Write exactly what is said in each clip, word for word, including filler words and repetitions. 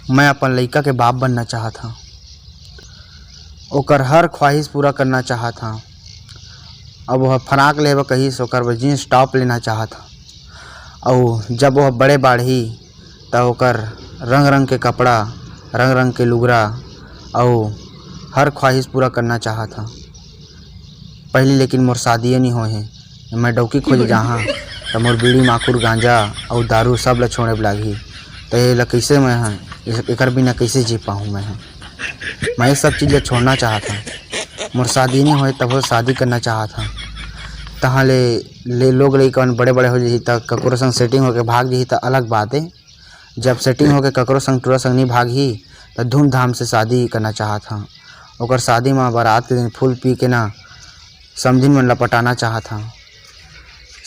मैं अपन लइका के बाप बनना चाहत हंव, ओकर हर ख्वाहिश पूरा करना चाहत हंव। अब वह फराक लेहे बर कहिस, ओकर बर जींस टॉप लेना चाहत हंव। अउ जब वह बड़े बाढ़ही, त ओकर रंग-रंग के कपड़ा, रंग-रंग के लुगरा अउ हर ख्वाहिश पूरा करना चाहत हंव। पहिली लेकिन मोर शादीए नी होए हे। मैं डौकी खोजे जाहां, त मोर बीड़ी, माखुर, गांजा अउ दारू सब ल छोड़े बर लागही। त ये ल कइसे मैं ह, एकर बिना कइसे जी पाहूं मैं ह? मैं ये सब चीज ल छोड़ना चाहत हंव। मोर शादी नी होए, तभो शादी करना चाहत हंव। तहां ले, ले लोग लइका मन बड़े-बड़े हो जही, त ककरो संग सेटिंग होके भाग जही, त अलग बात ए। जब सेटिंग होके ककरो संग, टूरा संग नी भागही, त धूमधाम से शादी करना चाहत हंव। ओकर शादी म बारात के दिन फुल पी के ना, समधिन मन ल पटाना चाहत हंव।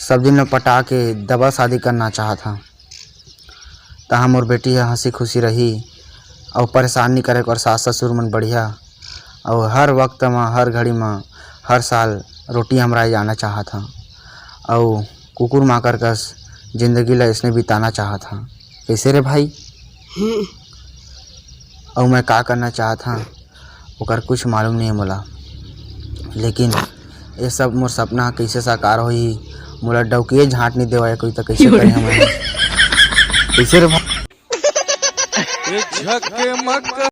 समधिन ल पटा के दबा शादी करना चाहत हंव। तहां मोर बेटी ह हंसी खुशी रही अउ परेशान नी करे ओकर सास ससुर मन बढ़िया। अउ हर वक्त म, हर घड़ी म, हर साल रोटी हमराए जाना चाहत हंव। अउ कुकुर माकर कस जिंदगी ल अइसने बिताना चाहत हंव। कइसे रे भाई? हम्म। अउ मैं का करना चाहत हंव, ओकर कुछ मालूम नइ हे मोला। लेकिन ये सब मोर सपना ह कइसे साकार होही, मोला डौकिये झांट नइ देवय कोई, त कइसे करे हमन? कइसे रे भाई?